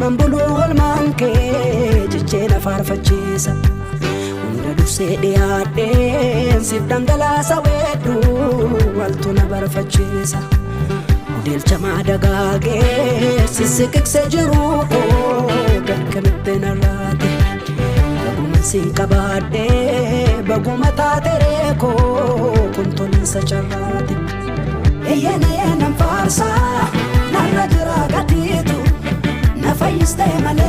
Oolmaan buluu oolmaan kee jechee na faarfachiisa. Hunda dursee dhiyaadheen siif dhangalaasa weedduu waltu na barfachiisa. Odeelchamaa dagaagee sissiqiqsee jiru koo gakkamitti narraate. Baguma siin qabaadhee baguma taate reekoo kun tolinsa carraate. Eeyyeen nan faarsaa narra jira gatiitu na fayyistee malee.